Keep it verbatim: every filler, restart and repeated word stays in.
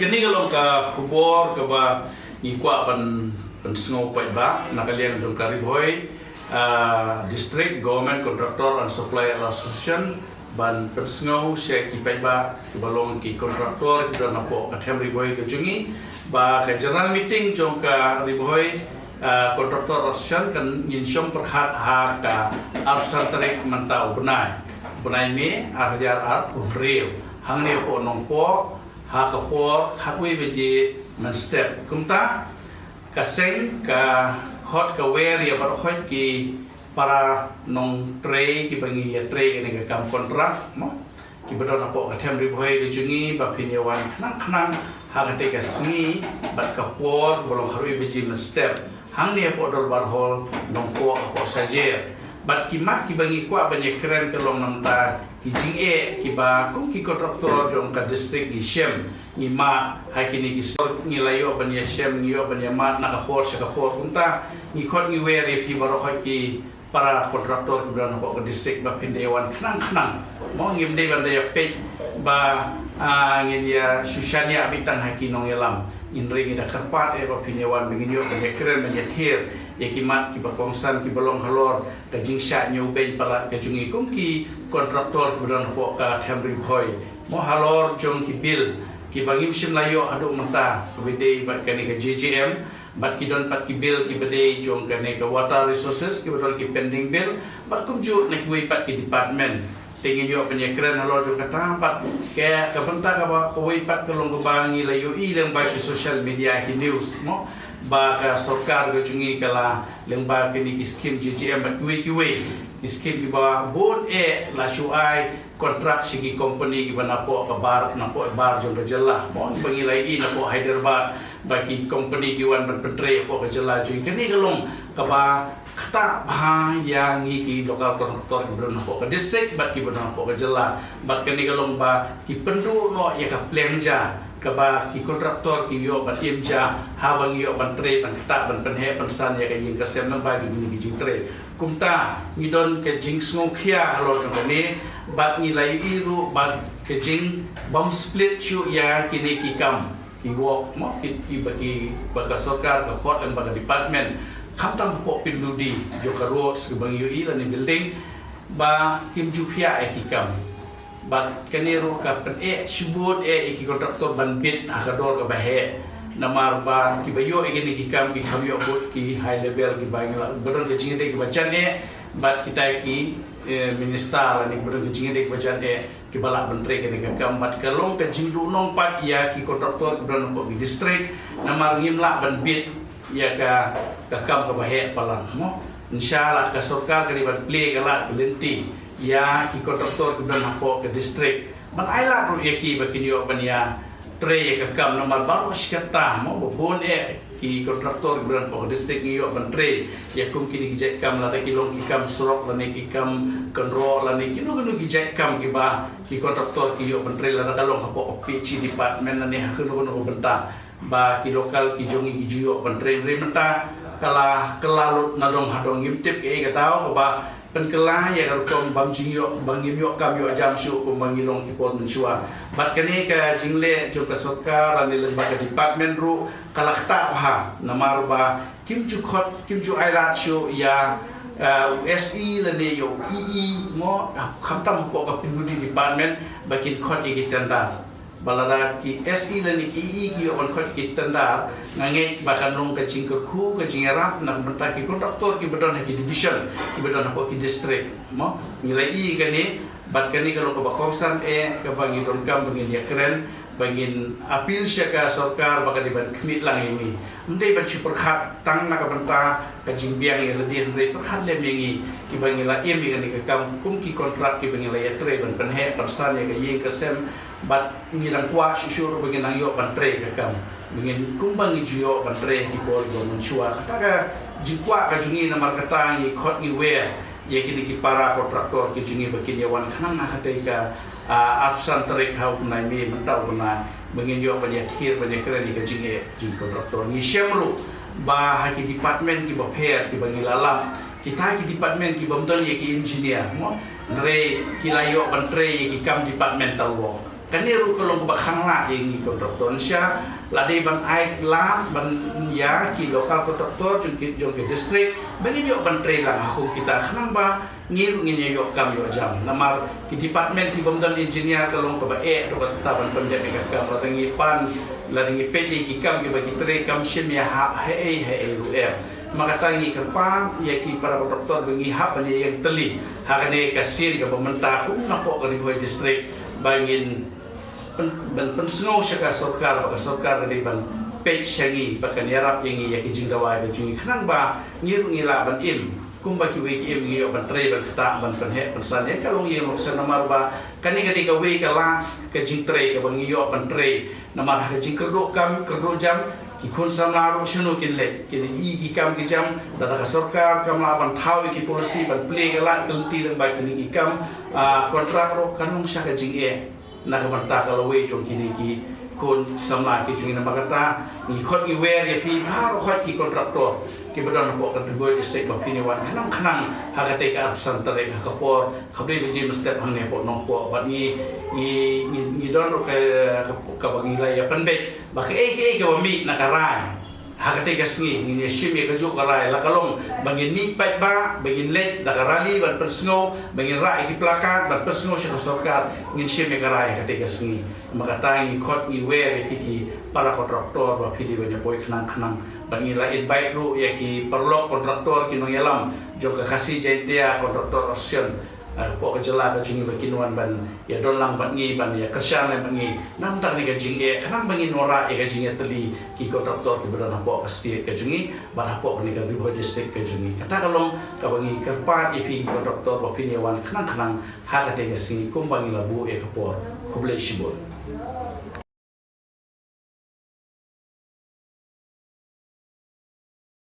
Kane ka long ka khubor kaba ngi kwah ban pynsngew paidbah na ka liang jong ka Ri Bhoi District Government Contractor and Supplier Association, ban pynsngew sha ki paidbah kiba long ki contractor kiba don hapoh ka them Ri Bhoi ka jong ngi, ba ka general meeting jong ka Ri Bhoi Contractor Association kan ngin shong pyrkhat ha ka arphew san tarik mynta u bnai, bnai May ar hajar arphew hynriew, hangne hapoh Nongpoh, ha ka por khatwei baje mynstep. Kumta ka seng ka khot ka wer ïa baroh ki para nongtrei kiba ngi ïa trei kane ka kam kontrak, mo, kiba don hapoh ka them Ri Bhoi ka jong ngi, ba phin ïa wan khnang khnang ha kata ka sngi bad ka por ba long khatwei baje mynstep hangne hapoh Dorbar Hall Nongpoh hapoh Sajer. Bad ki mat kiba ngi kwah ban ïa kren ka long namar ki jingeh kiba kum ki contractor jong ka district ngi shem, ngi mad ha kine ki sor, ngi la ïoh ban ïa shem, ngi ïoh ban ïa mad na ka por sha ka por. Kumta ngi khot ngi wer ïa phi baroh ki para contractor kiba don hapoh ka district ba phin dei wan khnang khnang, mo, ngim dei ban da ïa peit ba ngin ïa shu shaniah beit tang ha ki nongïalam. Ngin ring, ngi da kyrpad eh ba phin ïa wan ba ngin ïoh ban ïa kren ban ïa thied ïa ki mat kiba kongsan kiba long halor ka jingshah ñiewbeiñ palat ka jong ngi kum ki contractor kiba don hapoh ka them Ri Bhoi, mo, halor jong ki bill kiba ngim shym la ïoh haduh mynta, kiba dei bad kane ka J J M, bad ki don pat ki bill kiba dei jong kane ka Water Resources kiba don ki pending bill, bad kumjuh na kiwei pat ki department. Te ngin ïoh ban ïa kren halor jong kata pat. Ka, ka bynta kaba, kawei pat ka long kaba ngi la ïohi lyngba ki social media, ki news, mo, ba ka sorkar ka jong ngi ka la, lyngba kine ki skim J J M bad kiwei kiwei ki skim kiba bun eh, la shu ai kontrak sha ki company kiba napoh ka bar, napoh bar jong ka jylla, mo, ba ngi la ïohi napoh Hyderabad ba ki company ki wan ban pyntrei hapoh ka jylla jong ngi. Kane ka long kaba ktah bha ïa ngi ki local contractor kiba don hapoh ka district bad kiba don hapoh ka jylla. Bad kane ka long ba ki pynduh noh ïa ka pliang ja kaba ki contractor ki ïoh ban im ja haba ngi ïoh ban trei, ban ktah, ban pynheh pynsan ïa ka ïing ka sem lyngba kine ki jingtrei. Kumta ngi don ka jingsngewkhia halor jong kane, bad ngi la ïohi ruh ba ka jingbym split shuh ïa kine ki kam, ki wok, mo, ki, kiba ki, ba ka sorkar ka khot lyngba ka department, khamtam hapoh P W D jong ka roads kiba ngi ïohi lane building, ba kim ju phiah ïa ki kam. Bad kane ruh ka pyneh shibun eh ïa ki contractor ban bid ha ka dor kaba heh. Namar ba kiba ïoh ïa kine ki kam ki kham ïoh bud ki high level kiba ngi la, ba don ka jingïadei kaba jan eh bad kita ki, eh, minister lane ba don ka jingïadei kaba jan eh kiba lah ban trei kane ka kam. Bad ka long ka jingduhnong pat ïa ki contractor kiba don hapoh ki district, namar ngim lah ban bid ïa ka, ka kam kaba heh palat, mo. Inshallah ka sorkar ka dei ban plie ka lad ka lynti ïa ki contractor kiba don hapoh ka district, ban ai lad ruh ïa ki ba kin ïoh ban ïa trei ïa ka kam, namar baroh shi katta, mo, ba bun eh ki contractor kiba don hapoh ka district ngi ïoh ban trei ïa kum kine ki jait kam, lada ki long ki kam surok lane ki kam kynroh lane kino kino ki jait kam kiba ki contractor ki ïoh ban trei, lada ka long hapoh ka P H E department lane ha kano kano ka bynta, ba ki local ki jong ngi ki ju ïoh ban trei. Hynrei mynta ka la kylla lut na dong ha dong, ngim tip kaei ka daw kaba pynkylla ïa ka rukom bym jingïoh, ba ngim ïoh kam ïoh jam shuh kumba ngi long ki por mynshuwa. Bad kane ka jingleh jong ka sorkar lane lyngba ka department ruh ka la ktah bha, namar ba kim ju khot, kim ju ai lad shuh ïa, eh, u S E lane ïa u E E, mo, khamtam hapoh ka P W D department ba kin khot ïa ki tender. Ba lada ki S E lane ki E E ki ïoh ban khot ki tender, nga ngeit ba kan long ka jingkyrkhu, ka jingïarap na ka bynta ki contractor kiba don ha ki division, kiba don hapoh ki district, mo. Ngi la ïohi kane, bad kane ka long kaba kongsan eh kaba ngi donkam ba ngin ïa kren, ba ngin appeal sha ka sorkar ba ka dei ban khmih lang ïa ngi. Ym dei ban shu pyrkhat tang na ka bynta ka jingbiang ïa lade, hynrei pyrkhat lem ïa ngi kiba ngi la im ïa kane ka kam kum ki contract kiba ngi la ïatrei ban pynheh pynsan ïa ka ïing ka sem, bad ngi dang kwah shuh shuh ruh ba ngi dang ïoh ban trei ka kam, ba ngin, kumba ngi ju ïoh ban trei ki por ba mynshuwa. Kata ka jingkwah ka jong ngi, namar kata ngi khot ngi wer ïa kine ki para contractor ki jong ngi ba kin ïa wan khnang ha katei ka, ah, arphew san tarik ha u bnai May mynta u bnai, ba ngin ïoh ban ïa thied ban ïa kren ïa ka jingeh jong ki contractor. Ngi shem ruh ba ha ki department kiba pher kiba ngi la lap, kita ki department ki bym don ïa ki engineer, mo, hynrei ki la ïoh ban trei ïa ki kam departmental work. Kane ruh ka long kaba khang lah ïa ngi kontraktor. Sha la dei ban ai lad ban ïa ki local kontraktor jong ki jong ki district ba ngin ïoh ban trei lang ha kum kita khnang ba ngi ruh ngin ïoh kam ïoh jam. Namar ki department ki bym don engineer ka long kaba eh ruh kata ban pyndep ïa ka kam. Lada ngi pan, lada ngi peit ïa ki kam kiba ki trei kam shim ïa hap haei haei ruh em. Namar kata ngi kyrpad ïa ki para kontraktor ba ngi hap ban ïeng tylli ha kane ka sien kaba mynta kum napoh ka Ri Bhoi district ba ngin pyn- ban pynsngew sha ka sorkar ba ka sorkar ka dei ban peit sha ngi ba kan ïarap ïa ngi ïa ki jingdawa ka jong ngi khnang ba ngi ruh ngi lah ban im kumba kiwei ki im, ngi ïoh ban trei ban ktah ban pynheh pynsan ïa ka longïing longsem. Namar ba kane ka dei kawei ka lad ka jingtrei kaba ngi ïoh ban trei. Namar ha ka jingkyrduh kam kyrduh jam ki khun samla ruh shano kin leit, kin ïoh ki kam ki jam. Lada ka sorkar kam lah ban thaw ïa ki policy ban plie ka lad ka lynti lyngba kine ki kam, ah, kontrak ruh kan long sha ka jingeh na ka bynta ka lawei jong kine ki khun samla ki jong ngi. Namar kata ngi khot ngi wer ïa phi baroh khoit ki kontraktor kiba don hapoh ka Ri Bhoi district ba phin ïa wan khnang khnang ha katei ka arphew san tarik ha ka por khatwei baje mynstep hangne hapoh Nongpoh. Bad ngi ngi ngi, ngi don ruh ka, ka, kaba ngi la ïa pynbeit ba kaei kaei kaba mih na ka rai ha katei ka sngi ngin ïa shim ïa kajuh ka rai, la ka long ba ngin mih paidbah, ba ngin leit da ka rally ban pynsngew, ba ngin rah ïa ki placard ban pynsngew sha ka sorkar, ngin shim ïa ka rai ha katei ka sngi. Namar kata ngi khot ngi wer ïa phi ki para kontraktor ba phi dei ban ïa poi khnang khnang. Bad ngi la invite ruh ïa ki paralok kontraktor ki nongïalam jong ka Khasi Jaintia Contractor Association, ah, hapoh ka jylla ka jong ngi ba kin wan ban ïa don lang bad ngi, ban ïa kyrshan lang bad ngi na ka bynta kane ka jingeh, khnang ba ngin wanrah ïa ka jingïatylli ki kontraktor kiba don hapoh ka state ka jong ngi bad hapoh kane ka Ri Bhoi district ka jong ngi. Kata ka long kaba ngi kyrpad ïa phi ki kontraktor ba phin ïa wan khnang khnang ha katei ka sngi kumba ngi la buh ïa ka por. Khublei shibun.